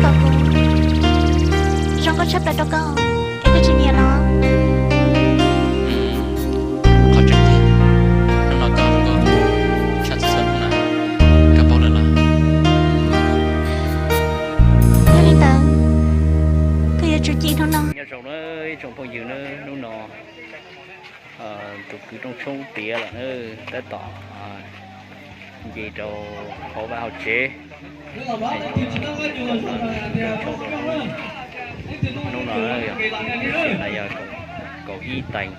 kom kuv zoo nkauj tshaj plaws rau koj, es koj tsis nyiam los? Qhov tseeb tiag, hnub no koj zoo nkauj tshaj txhua hnub na, koj paub lawm los? Yog li ntawd, koj yuav tsum cia hnub no. Nyob zoo na ib tsoom phooj ywg na, hnub no tus kwv Rooj Tshoob tiav lawm na, tab tom nce rau hauv vaj hauv tsev. Hnub no yog, hnub no yog kaum ib teev.